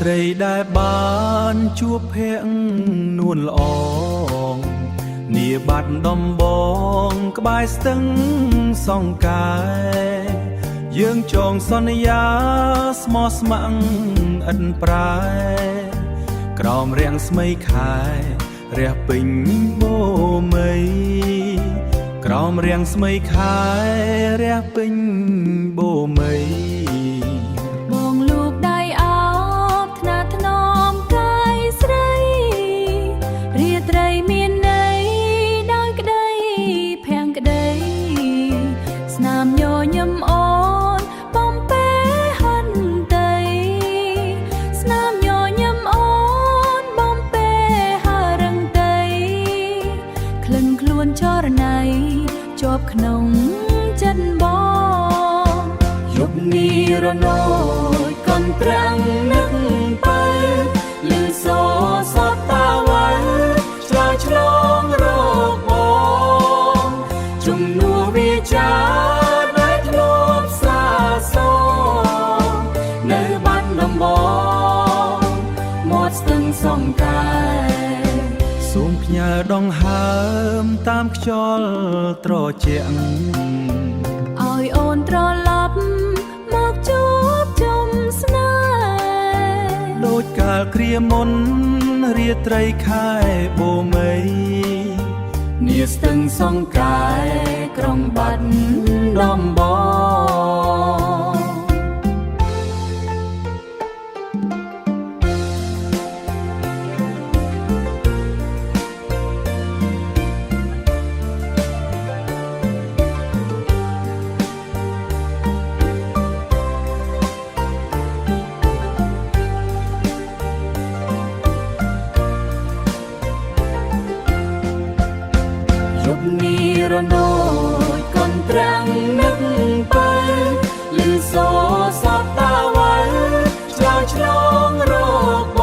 ត្រីដែលបានជួបភ័ក្រនួនល្អងនីបាត់ដំបងក្បែរស្ទឹងសង្កែយើងចងសន្យាស្មោះស្ម័គ្រឥតប្រែក្រោមរាំងស្មីខែរះពេញបូមីក្រោមរាំងស្មីខែរះពេញបូមី បងលូកដៃអោបថ្នាក់ថ្នមកាយស្រីរាត្រីមានន័យដោយក្តីភាំងក្តីស្នាមញញឹមអូនបំពេហន្តីស្នាមញញឹមអូនបំពេហរឹងតីក្លិនខ្លួនចរណៃជាប់ក្នុងចិត្តបង យប់នេះរនោចកន្ត្រាំងនឹកទៅឮសូរសពតាវ៉ាឆ្លើយឆ្លងរកបងជំនួសវាចាដែលធ្លាប់សាសងនៅបាត់ដំបងមាត់ស្ទឹងសង្កែ សូមផ្ញើដងហើមតាមខ្យល់ត្រជាក់ ឲ្យអូនត្រឡប់មកជួបជុំស្នេហ៍ ដូចកាលគ្រាមុនរាត្រីខែបូមី នាស្ទឹងសង្កែក្រុងបាត់ដំបង យប់នេះរនោចកន្ត្រាំងនឹកទៅឮសូរសពតាវ៉ាឆ្លើយឆ្លងរក